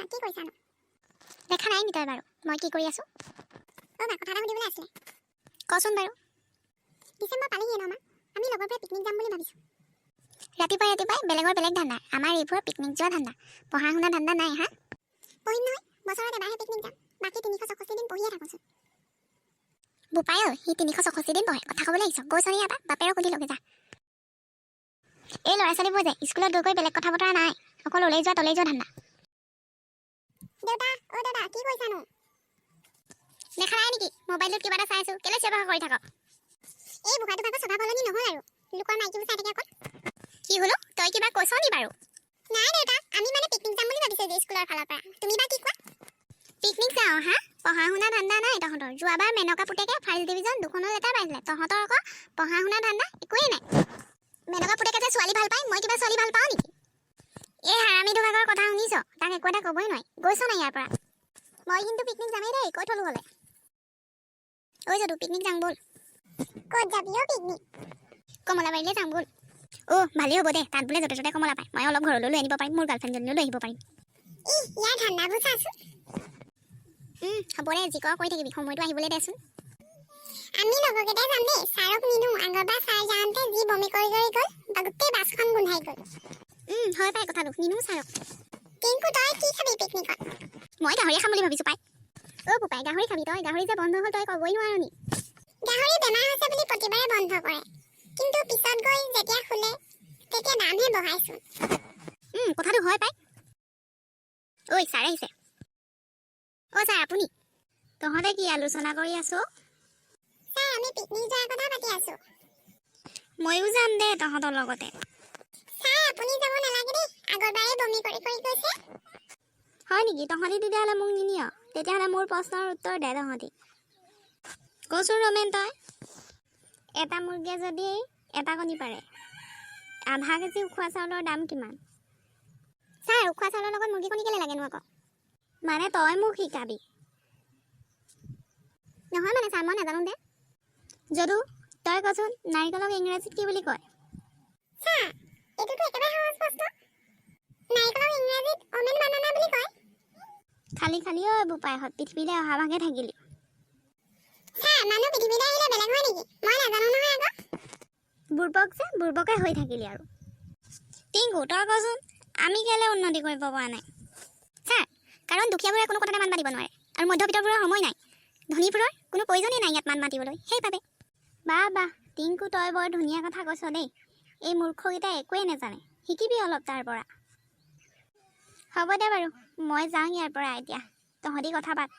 মা, কি কৰিছানো? দেখা নাই নি তই বাৰু মই কি কৰি আছোঁ? অ' মা, কথা এটা সুধিবলৈ আছিলে। কচোন বাৰু। ডিচেম্বৰ পালেহিয়ে ন মা? আমি লগৰবোৰে পিকনিক যাম বুলি ভাবিছোঁ। ৰাতিপুৱাই ৰাতিপুৱাই বেলেগৰ বেলেগ ধান্দা, আমাৰ এইবোৰৰ পিকনিক যোৱা ধান্দা। পঢ়া শুনা ধান্দা নাই হা? পঢ়িম নহয়, বছৰত এবাৰহে পিকনিক যাম। বাকী 364 দিন পঢ়িয়ে থাকোঁচোন। বোপাই ঐ, সি 364 দিন পঢ়ে, কথা ক'বলৈ আহিছ। গৈছ নি ইয়াৰ পৰা? বাপেৰক সুধি লগে যা। এই ল'ৰা ছোৱালীবোৰ যে স্কুলত গৈ গৈ বেলেগ কথা বতৰা নাই, অকল ওলাই যোৱা তলেই যোৱা ধান্দা। দেউতা, অ' দেউতা, কি কৰিছানো? দেখা নাই নেকি মোবাইলটোত কিবা এটা চাই আছো? কেলৈ চিঞৰ বাখৰ কৰি থাক? এই বোপাইটো ভাগৰ স্বভাৱ সলনি নহ'ল আৰু, লোকৰ মাইকীবোৰ চাই থাকে অকল। কি হ'লো, তই কিবা কৈছ নি বাৰু? নাই দেউতা, আমি মানে পিকনিক যাম বুলি ভাবিছো যে স্কুলৰ ফালৰ পৰা। তুমি বা কি কোৱা? পিকনিক যাওঁ হা? পঢ়া শুনা ধান্দা নাই তহঁতৰ। যোৱাবাৰ মেনকা পুতেকে ফাৰ্ষ্ট ডিভিজন দুখনৰ লেটাৰ পাইছিলে, তহঁতৰ আকৌ পঢ়া শুনা ধান্দা একোৱেই নাই। মেনকা পুতেকে যে ছোৱালী ভাল পায়, মই কিবা ছোৱালী ভাল পাওঁ নেকি? এই হাৰামিটো ভাগৰ কথা শুনিছ? তাক একো এটা ক'বই নোৱাৰি। গৈছ নাই ইয়াৰ পৰা? মই কিন্তু পিকনিক যামেই দেই, কৈ থলো হ'লে। ঐ যদু, পিকনিক যাওঁ ব'ল। ক'ত যাবি অ' পিকনিক? কমলাবাৰীলৈ যাওঁ ব'ল। অ', ভালেই হ'ব দে। তাত বোলে য'তে ত'তে কমলা পায়। মই অলপ ঘৰলৈ লৈ আনিব পাৰিম, মোৰ গাৰ্লফ্ৰেণ্ডজনীও লৈ আহিব পাৰিম। ইয়াৰ ধান্দাবোৰ চাচোন। হ'ব দে, যি কৰ কৰি থাকিবি, সময়টো আহিবলৈ দেচোন। আমি লগৰকেইটাই যাম দেই, ছাৰক নিনো। আগৰবাৰ ছাৰ যাওঁতে যি বমি কৰি কৰি গ'ল বা গোটেই বাছখন গোন্ধাই গ'ল। হয় পাই কথাটো, নিনো ছাৰক। টিংকু, তই কি খাবি পিকনিকত? মই গাহৰি খাম বুলি ভাবিছোঁ পাই। অ' বোপাই, গাহৰি খাবি তই? গাহৰি যে বন্ধ হ'ল, তই ক'বই নোৱাৰ নি? গাহৰি বেমাৰ হৈছে বুলি প্ৰতিবাৰে বন্ধ কৰে, কিন্তু পিছত গৈ যেতিয়া খোলে তেতিয়া দামহে বঢ়াইচোন। কথাটো হয় পাই। ঐ, ছাৰ আহিছে। অ' ছাৰ, আপুনি। তহঁতে কি আলোচনা কৰি আছ? ছাৰ, আমি পিকনিক যোৱাৰ কথা পাতি আছো। ময়ো যাম দে তহঁতৰ লগতে। ছাৰ, আপুনি যাব নালাগে দেই, আগৰবাৰেই বমি কৰি কৰি গৈছে। হয় নেকি? তহঁতি তেতিয়াহ'লে মোক নিনিয়? তেতিয়াহ'লে মোৰ প্ৰশ্নৰ উত্তৰ দে তহঁতি। কচোন ৰমেন তই, এটা মুৰ্গীয়ে যদি এটা কণী পাৰে, আধা কেজি উখোৱা চাউলৰ দাম কিমান? ছাৰ, উখোৱা চাউলৰ লগত মুৰ্গী কণী কেলে লাগেনো আকৌ? মানে তই মোক শিকাবি? নহয় মানে ছাৰ, মই নাজানো দে। যদু, তই কচোন, নাৰিকলক ইংৰাজীত কি বুলি কয়? ছাৰ, এইটোতো একেবাৰে সহজ প্ৰশ্ন। নাৰিকলক ইংৰাজীত অমেন বানানা বুলি কয়। খালি খালি ঐ বোপাইহঁত, পৃথিৱীলৈ অহা ভাগে থাকিলি। ছাৰ, মানুহ পৃথিৱীলৈ আহিলে বেলেগ হয় নেকি? মই নাজানো নহয় আকৌ। বুৰ্বক যে বুৰ্বকে হৈ থাকিলি আৰু। টিংকু, তই কচোন, আমি কেলৈ উন্নতি কৰিব পৰা নাই? ছাৰ, কাৰণ দুখীয়াবোৰে কোনো কথাতে মাত মাতিব নোৱাৰে আৰু মধ্যবিত্তবোৰৰ সময় নাই। ধনীবোৰৰ কোনো প্ৰয়োজনেই নাই ইয়াত মাত মাতিবলৈ, সেইবাবে। বাহ বাহ টিংকু, তই বৰ ধুনীয়া কথা কৈছ দেই। এই মূৰ্খকেইটাই একোৱেই নাজানে, শিকিবি অলপ তাৰ পৰা। হ'ব দে বাৰু, মই যাওঁ ইয়াৰ পৰা এতিয়া, তহঁতি কথা পাত।